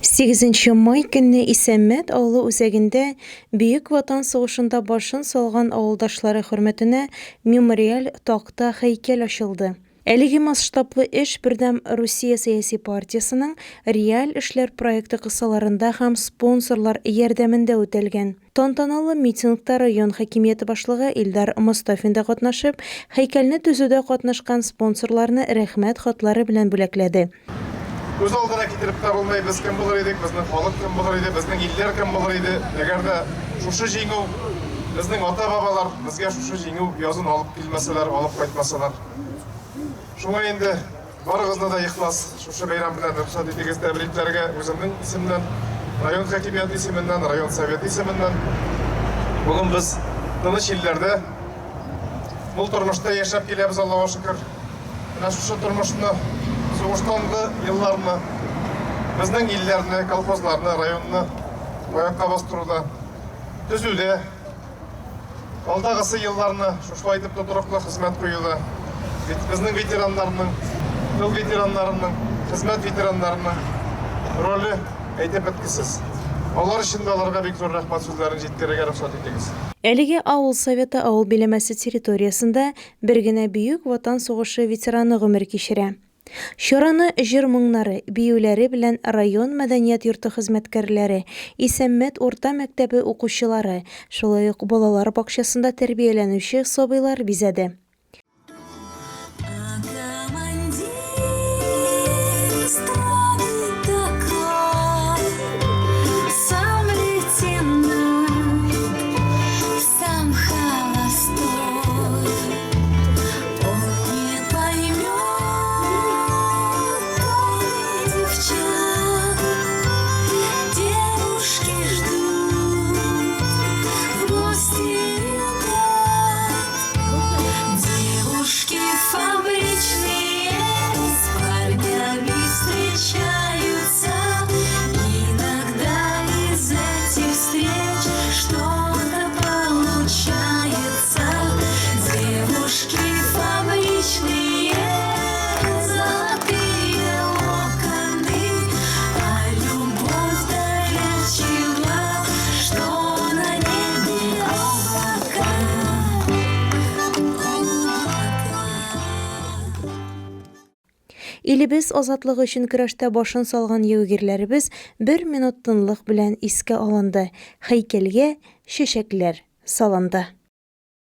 Сигезенче май көнне Исәнмәт авылы үзәгендә Бөек Ватан сугышында башын салган авылдашлары хөрмәтенә мемориаль такта һәйкәл ачылды. Әлеге масштаблы эш Бердәм Русия сәяси партиясенең Реаль эшләр проекты кысаларында һәм спонсорлар ярдәмендә үтәлгән. Тантаналы митингта район хакимияте башлыгы Илдар Мостафин да катнашып, һәйкәлне төзүдә катнашкан спонсорларны Рәхмәт хатлары белән бүләкләде. Күз алдына китереп тә булмый, без кем булыр идек, безнең халык кем булыр иде, безнең илләр кем булыр иде, әгәр дә шушы җиңү, безнең ата-бабалар безгә шушы җиңү язын алып килмәсәләр, алып кайтмасалар. Шуңа инде барыгызны да ихлас шушы бәйрәм белән рөхсәт итегез тәбрикләргә үземнең исемнән, район хакимияте исеменнән, район советы исеменнән. Бүген без тыныч илләрдә, мул тормышта яшәп киләбез, Аллага шөкер. Менә шушы тормышны, сугыштангы елларны, безнең илләрне, колхозларны, районны аякка бастыруда, төзүдә, алдагысы елларны шушылай итеп тотрыклы хезмәт куюда, безнең ветераннарның, тыл ветераннарының, хезмәт ветераннарының роле әйтеп беткесез. Алар өчен дә аларга бик зур рәхмәт сүзләрен җиткерергә рөхсәт итегез. Әлеге авыл советы авыл биләмәсе территориясендә Бер генә Бөек Ватан сугышы ветераны гомер кичерә. Чараны җыр-моңнары, биюләре белән район мәдәният йорты хезмәткәрләре, Исәнмәт урта мәктәбе укучылары, шулай ук балалар бакчасында тәрбияләнүче сабыйлар бизәде. Илебез азатлыгы өчен көрәштә башын салган яугирләребез бер минут тынлык белән искә алынды, һәйкәлгә чәчәкләр салынды.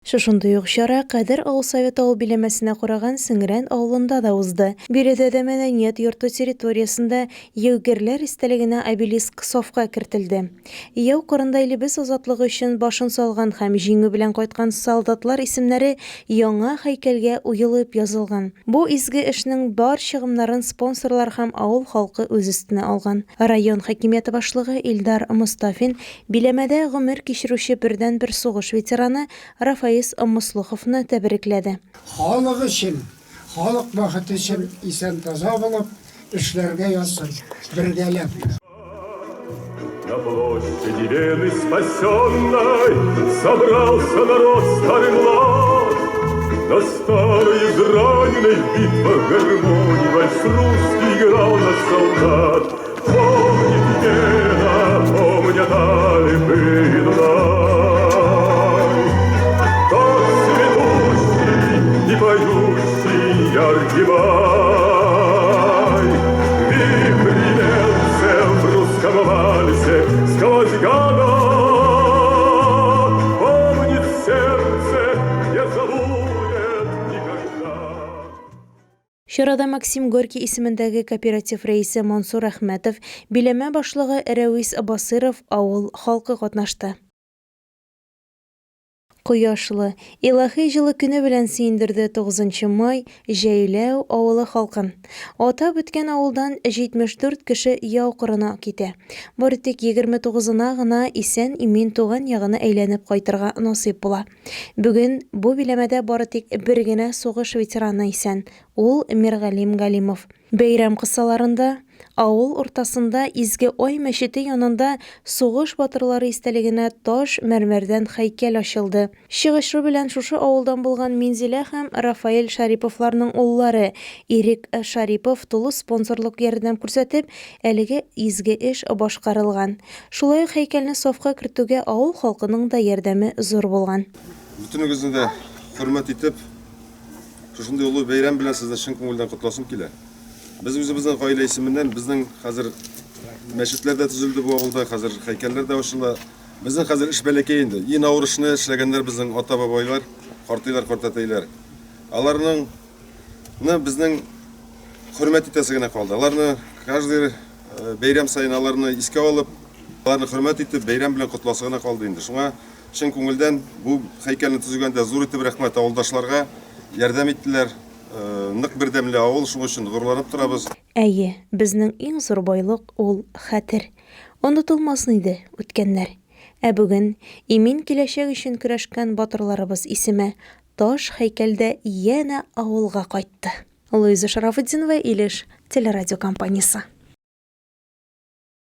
Шушындый ук чара Кадер авыл советы авыл биләмәсенә караган Сеңрән авылында да узды. Биредә дә мәдәният йорты территориясендә яугирләр истәлегенә обелиск сафка кертелде. Яу кырында илебез азатлыгы өчен башын салган һәм җиңү белән кайткан солдатлар исемнәре яңа һәйкәлгә уелып язылган. Бу изге эшнең бар чыгымнарын спонсорлар һәм авыл халкы үз өстенә алган. Район хакимияте башлыгы Илдар Мостафин Биләмәдә гомер кичерүче бердәнбер сугыш ветераны Рафаис Мослыховны тәбрикләде. Халык өчен, халык бәхете өчен исән-таза булып эшләргә язсын, бергәләп. На площади Вены спасенной Собрался народ старый млад. На старой израненной в битвах гармонии Вальс русский играл на солдат. Помнит Вена, помнят Альпы и Дунай. Тот цветущий и поющий яркий май. Вихри немцев в русском вальсе сквозь года. Помнит сердце, не забудет никогда. Чарада Максим Горький исемендәге кооператив рәисе Мансур Әхмәтов, биләмә башлыгы Рәвис Басыйров, авыл халкы катнашты. Кояшлы, илаһи җылы көне белән сөендерде тугызынчы май Җәйләү авылы халкын. Атап үткән авылдан 74 кеше яу кырына китә. Бары тик 29-ына гына исән-имин туган ягына әйләнеп кайтырга насыйп була. Бүген бу биләмәдә бары тик бер генә сугыш ветераны исән, ул Миргалим Галимов. Бәйрәм кысаларында Авыл уртасында Изге Ай мәчете янында сугыш батырлары истәлегенә таш мәрмәрдән һәйкәл ачылды. Чыгышы белән шушы авылдан булган Минзилә һәм Рафаэль Шариповларның уллары Ирек Шарипов тулы спонсорлык ярдәм күрсәтеп, әлеге изге эш башкарылган. Шулай ук һәйкәлне сафка кертүгә авыл халкының да ярдәме зур булган. Бөтенегезне дә хөрмәт итеп, шушындый олы бәйрәм белән сезне чын күңелдән котласым килә. Без үзебезнең гаилә исеменнән, безнең хәзер мәчетләр дә төзелде бу авылда, хәзер һәйкәлләр дә ачыла. Безнең хәзер эш бәләкәй инде. Иң авыр эшне эшләгәннәр безнең ата-бабайлар, картыйлар, картәтәйләр. Аларның ны безнең хөрмәт итәсе генә калды. Аларны каждый э, бәйрәм саен аларны искә алып, аларны хөрмәт итеп, бәйрәм белән котласы гына калды инде. Шуңа чын күңелдән бу һәйкәлне төзегәндә зур итеп рәхмәт авылдашларга, ярдәм иттеләр. Нык бердәмле авыл, шуның өчен горурланып торабыз. Әйе, безнең иң зур байлык ул, хәтер. Онытылмасын иде үткәннәр. Ә бүген, имин киләчәк өчен көрәшкән батырларыбыз исеме таш һәйкәлдә янә авылга кайтты. Луиза Шарафутдинова, Илеш телерадиокомпаниясе.